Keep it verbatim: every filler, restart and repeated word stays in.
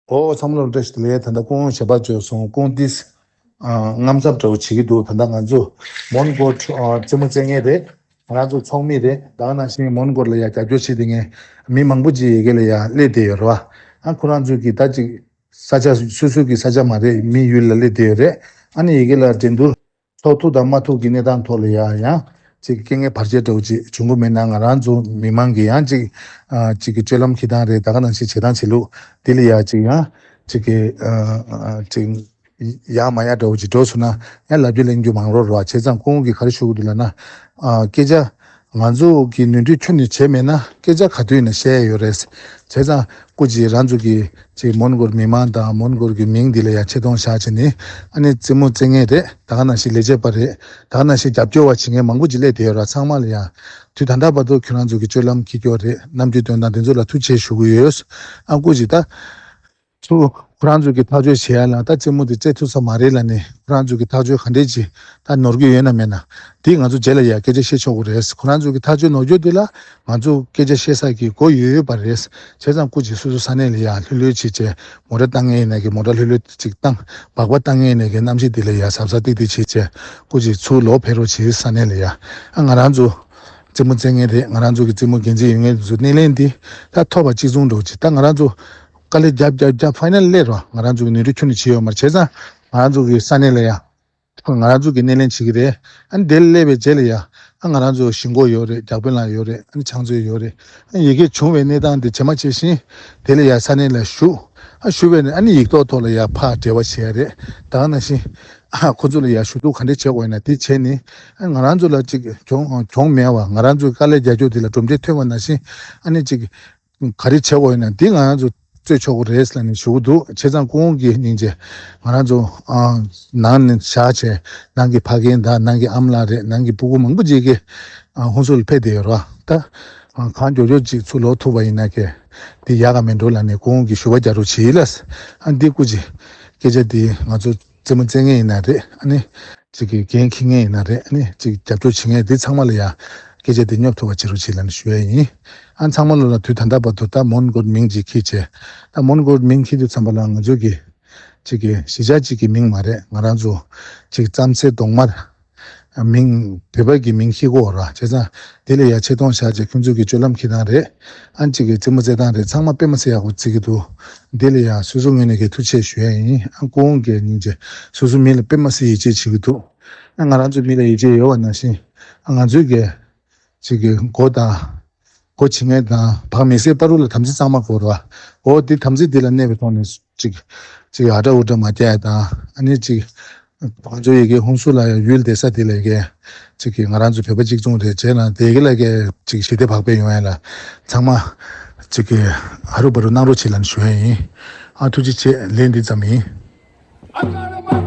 ཨོ་ཚང་མ་ལ་བཀྲ་ཤིས་བདེ་ལེགས། ད་ལྟ་སྐུ་ངོ་ཞལ་པར་འབྱོར་སོང་། སྐུ་ངོ་ཏིས་ཨ་དངངས་འཚབ་འདྲ་བོ་བྱེད་ཀྱི་འདུག་ད་ལྟ་ང་ཚོ་མོན་གྷོ་ཨ་རྩེད་མོ་རྩེ་མཁན་རེད། ང་རང་ཚོ་ཚོགས་མི་རེད། ད་ག་ནང་བཞིན་མོན་གྷོ་ལ་ཡ་རྒྱབ་སྐྱོར་བྱེད་བསྡད་མཁན་མི་མང་པོ་ཅིག་ཡ་གི་ལ་ཡ་སླེབས་བསྡད་ཡོད་རེད་བ། ཨ་ཁོ་རང་ཚོ་གི་ད་ཅིག་ས་ཆ་སོ་སོ་གི་ས་ཆ་མ་རེད། མི་ཡུལ་ལ་སླེབས་བསྡད་ཡོད་རེད། ཨ་ནི་ཡ་གི་ལ་འགྲན་བསྡུར་ཚོགས་ཐུབ་དང་མ་ཐུབ་ཀྱི་གནས་སྟངས་ཐོག་ལ་ཡ་ཡང་ཅིག་རྐྱེན་ངན་བར་ཆད་འདྲ་བོ་ཅིག་བྱུང་གི་མེད་ན། ང་རང་ཚོ་མི་མང་གི་ཡང་ཅིག་ཨ་ཅིག་གི་སྤྱོད་ལམ་འཁྱེར་སྟངས་རེད། ད་ག་ནང་བཞིན་བྱེད་སྟངས་བྱེད་ལུགས་འདི་ལ་ཡ་ཅིག་ཡང་ཅིག་གི་ཨ་ཅིག་ཡག་མ་ཡག་འདྲ་བོ་ཅིག་འགྲོ་སོང་ན་ཡང་ལབ་རྒྱུ་གླེང་རྒྱུ་མང་རོགས་རོགས། བྱས་ཙང་སྐུ་ངོ་གིས་ག་རེ་ཞུ་གི་འདུག་ལབ་ན། ཨ་སྐད་ཆ་ང་ཚོ་གི་ནོར་འཁྲུལ་ཁྱོན་ནས་བྱས་མེད་ན་སྐད་ཆ་ག་དུས་ཡིན་ན་བཤད་ཡ་ཡོད་རེད། བྱས་ཙང་སྐུ་མཁྱེན་རང་ཚོ་གི་ཅིག་མོན་གྷོ་མི་མང་དང་མོན་གྷོ་གི་མིང་འདི་ལ་ཡ་ཆེ་མཐོང་བཞག་བྱས་ནས་ཨ་ནི་རྩེད་མོ་རྩེ་མཁན་རེད། ད་ག་ནང་བཞིན་ལས་བྱེད་པ་རེད། ད་ག་ནང་བཞིན་རྒྱབ་སྐྱོར་བ་བྱེད་མཁན་མང་པོ་ཅིག་སླེབས་བསྡད་ཡོད་ར། ཚང་མ་ལ་ཡ་དུས་ད་ལྟ་བར་དུ་ཁྱོད་རང་ཚོ་གི་སྤྱོད་ལམ་འཁྱེར་སྐྱོར་རེད། རྣམ་འགྱུར་སྟོན་སྟངས་དེ་ཚོ་ལ་ཐུགས་རྗེ་ཆེ་ཞུ་གི་ཡོད། ཨ་སྐུ་མཁྱེན་ད། ཚུར་ཁོ་རང་ཚོ་གི་ཐག་གཅོད་བྱེད་ཡ་ལ་ད་རྩེད་མོ་དེ་རྩེ་ཐུབ་ས་མ་རེད་ལབ་ནས་ཁོ་རང་ཚོ་གི་ཐག་གཅོད་ག་འདྲས་ཅིག་ད་ནོར་གྱི་ཡོད་ན་མེད་ན་དེ་ང་ཚོ་རྗེས་ལ་ཡ་སྐད་ཆ་བཤད་ཆོག་གི་རེད། ཁོ་རང་ཚོ་གི་ཐག་གཅོད་ནོར་རྒྱུ་དེ་ལ་ང་ཚོ་སྐད་ཆ་བཤད་ས་གི་སྒོ་ཡོད་ཡོད་པ་རེད། བྱས་ཙང་སྐུ་མཁྱེན་སོ་སོ་ས་གནས་ལ་ཡ་ལྷོད་ལྷོད་བྱེད་བྱས་མོ་ཊ་བཏང་མཁན་ཡིན་ན་གི་མོ་ཊ་ལྷོད་ལྷོད་ཅིག་བཏང་། སྦག་སྦག་བཏང་མཁན་ཡིན་ན་གི་གནམ་གཤིས་དེ་ལ་ཡ་གཟབ་གཟབ་ཏིག་ཏིག་བྱེད་བྱས་སྐུ་མཁྱེན་ཚུར་ལོག་ཕེབས་རོགས་བྱེད། ས་གནས་ལ་ཡ་ཨ་ང་རང་ཚོ་རྩེད་མོ་རྩེ་མཁན་རེད། ང་རང་ཚོ་གི་རྩེད་མོ་འགན་འཛིན་ཡོད་མཁན་ཚོ་སྣེ་ལེན་འདི་ད་ཐོབ་པ་གཅིག་མཚུངས་འགྲོ་ཅིག་ད་ང་རང་ཚོ་དཀའ་ལས་རྒྱབ་རྒྱབ་རྒྱབ་ཕའི་ནལ་སླེབས་རོགས། ང་རང་ཚོ་གི་ནོར་འཁྲུལ་ཁྱོན་ནས་བྱས་ཡོད་མ་རེད། བྱས་ཙང་ང་རང་ཚོ་གི་ས་གནས་ལ་ཡ་ང་རང་ཚོ་གི་སྣེ་ལེན་བྱེད་ཀྱི་རེད། ཨ་ནི་དེ་ལ་སླེབས་པའི་རྗེས་ལ་ཡ་ཨ་ང་རང་ཚོ་ཞིང་འགོ་ཡོད་རེད། རྒྱག་དཔོན་ལགས་ཡོད་རེད། ཨ་ནི་ཕྱག་མཛོད་ཡོད་རེད། ཨ་ཡི་གེ་བྱུང་བའི་གནས་སྟངས་དེ་ཇེ་མང་ཇེ་ཞན་དེ་ལ་ཡ་ས་གནས་ལ་ཞུ། ཨ་ཞུ་བས་ནི་ཨ་ནི་ཡིག་ཐོག་ཐོག་ལ་ཡ་ཕར་འབྲེལ་བ་བྱེད་ཡ་རེད། ད་ག་ནང་བཞིན་ཨ་ཁོ་ཚོ་ལ་ཡ་ཞུ་གཏུག་ག་འདྲས་བྱེད་དགོས་ཡིན་ན་དེ་བྱས་ནི་ཨ་ང་རང་ཚོ་ལ་ཅིག་གྱོང་གྱོང་མེད་པ་ང་རང་ཚོའི་དཀའ་ལས་རྒྱག་རྒྱུ་དེ་ལ་གྲུབ་འབྲས་ཐོན་པ་ནང་བཞིན་ཨ་ནི་ཅིག་ག་རེ་བྱེད་དགོས་ཡིན་ན་འདི་ང་རང་ཚོ་རྩོད་ཆོག་གི་རེད་ལབ་ནས་ཞུ་གི་འདུག་བྱས་ཙང་སྐུ་ངོ་གིས་སྙིང་རྗེ་ང་རང་ཚོ་ཨ་ནང་ནས་བཞག་བྱས་ནང་གི་ཕ་རྒན་དང་ནང་གི་ཨ་མ་ལགས་རེད། ནང་གི་སྤུ་གུ་མང་པོ་ཅིག་གིས་ཨ་ཧུན་སུར་ལ་ཕེབས་བསྡད་ཡོད་རེད་བ། ད་ཨ་གང་མགྱོགས་མགྱོགས་ཅིག་ཚུར་ལོག་ཐུབ་པ་ཡིན་ན་ཀྱེ་འདི་ཡག་ག་མེད་འགྲོ་ལབ་ནས་སྐུ་ངོ་གིས་ཞུ་བ་རྒྱག་རོགས་བྱེད་ལ། ཨ་འདི་སྐུ་མཁྱེན་སྐད་ཆ་འདི་ང་ཚོ་རྩེད་མོ་རྩེ་མཁན་ཡིན་ན་རེད། ཨ་ནི་ཅིག་གི་འགན་འཁྱེར་མཁན་ཡིན་ན་རེད། ཨ་ནི་ཅིག་རྒྱབ་སྐྱོར་བྱེད་མཁན་དེ་ཚང་མ་ལ་ཡ་སྐད་ཆ་དེ་སྙོབ་ཐུབ་པ་བྱེད་རོགས་བྱེད་ལབ་ནས་ཞུ་ཡ་ཡིན། ཨ་ཚང་མ་ལོ་ལ་དུས་ད་ལྟ་བར་དུ་ད་མོན་གྷོ་མིང་ཅིག་འཁྱེར་བྱས། ད་མོན་གྷོ་མིང་འཁྱེར་དུས་ཙམ་པ་ལ་ང་ཚོ་གི་ཅིག་གི་གཞིས་ཆགས་ཅིག་གི་མིང་མ་རེད། ང་རང་ཚོ་ཅིག་རྩམ་ཟན་གདོང་དམར་མིང་བོད་པ་གི་མིང་འཁྱེར་གོ་ར། བྱས་ཙང་དེ་ལ་ཡ་ཆེ་མཐོང་བཞག་བྱས་ཁྱོད་ཚོ་གི་སྤྱོད་ལམ་འཁྱེར་སྟངས་རེད། ཨ་ཅིག་གི་རྩེད་མོ་རྩེ་སྟངས་རེད། ཚང་མ་དཔེ་མ་སྲིད་ཡག་པོ་བརྩི་གི་འདུག་འདི་ལ་ཡ་སོ་སོ་ངོས་ནས་གི་ཐུགས་རྗེ་ཆེ་ཞུ་ཡ་ཡིན། ཨ་སྐུ་ངོ་གི་སྙིང་རྗེ། སོ་སོ་མི་ལ་དཔེ་མ་སྲིད་ཡིད་ཆེས་བྱེད་ཀྱི་འདུག་ཨ་ང་རང་ཚོ་མི་ལ་ཡིད་ཆེས་ཡོད་པ་ནང་བཞིན་ཨ་ང་ཚོའི་གི་ཅིག་གི་སྒོ་དང་སྒོ་ཕྱེ་མཁན་དང་བག་མེད་སའི་བར་དུ་ལ་དམ་ཚིག་གཙང་མ་དགོས་རེད་བ། འོ་འདི་དམ་ཚིག་འདི་ལ་གནས་པའི་ཐོག་ནས་ཅིག་ཅིག་ཨ་དྲ་འུ་དྲ་མ་རྒྱག་ཡ་དང་ཨ་ནི་ཅིག་ང་ཚོ་ཡི་གེ་ཧུན་སུར་ལ་ཡང་ཡུལ་བསྡད་ས་དེ་ལ་ཡི་གེ་ཅིག་གི་ང་རང་ཚོ་བོད་པ་གཅིག་མཚུངས་རེད། བྱས་ན་དེ་གི་ལ་ཡི་གེ་ཅིག་ཞི་བདེ་བག་ཕེབས་ཡོང་ཡ་ལ་ཚང་མ་ཅིག་གི་ཧ་རུ་བ་རུ་གནང་རོགས་བྱེད་ལབ་ནས་ཞུ་ཡ་ཡིན། ཨ་ཐུགས་རྗེ་ཆེ། ལན་འདི་ཙམ་ཡིན།